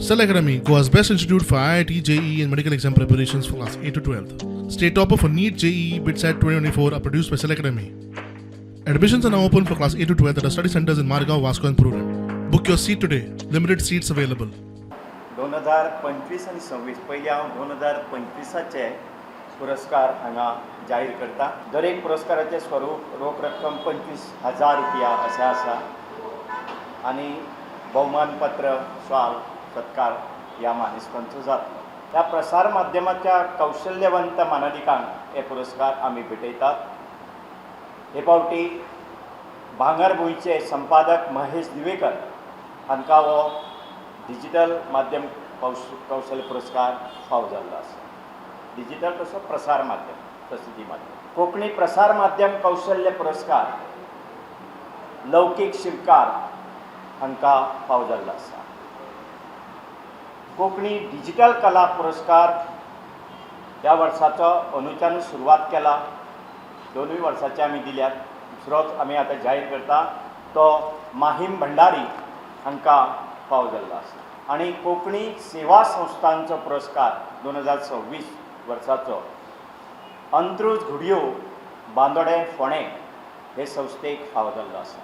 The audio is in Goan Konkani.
Cell Academy, Goa's best institute for IIT, JEE, and medical exam preparations for class 8 to 12. State topper for NEET, JEE, BITSAT 2024 are produced by Cell Academy. Admissions are now open for class 8 to 12 at our study centers in Margao, Vasco, and Prudent. Book your seat today. Limited seats available. 2025 आनी 26. पयलीं हांव 2025आचे पुरस्कार हांगा जाहीर करता. दरेक पुरस्काराचें स्वरूप रोख रक्कम 25,000 रुपया अशें आसा आनी भोवमानपत्र, शाल, सत्कार ह्या मानेस्तांचो जातलो. ह्या प्रसार माध्यमाच्या कौशल्यवंत मानादिकांक हे पुरस्कार आमी भेटयतात. हे फावटी भांगरभूंयचे संपादक महेश दिवेकर हांकां हो डिजिटल माध्यम कौशल्य पुरस्कार फावो जाल्लो आसा. डिजिटल तसो प्रसार माध्यम, प्रसिद्धी माध्यम. कोंकणी प्रसार माध्यम कौशल्य पुरस्कार लौकीक शिरकार हांकां फावो जाल्लो आसा. कोंकणी डिजिटल कला पुरस्कार ह्या वर्साचो अंदूच्यानूच सुरवात केला. दोनूय वर्साचे आमी दिल्यात. दुसरोच आमी आतां जाहीर करता, तो माहीम भंडारी हांकां फावो जाल्लो आसा. आनी कोंकणी सेवा संस्थांचो पुरस्कार 2026 वर्साचो अंत्रुज घुडयो, बांदोडें, फोंडें हे संस्थेक फावो जाल्लो आसा.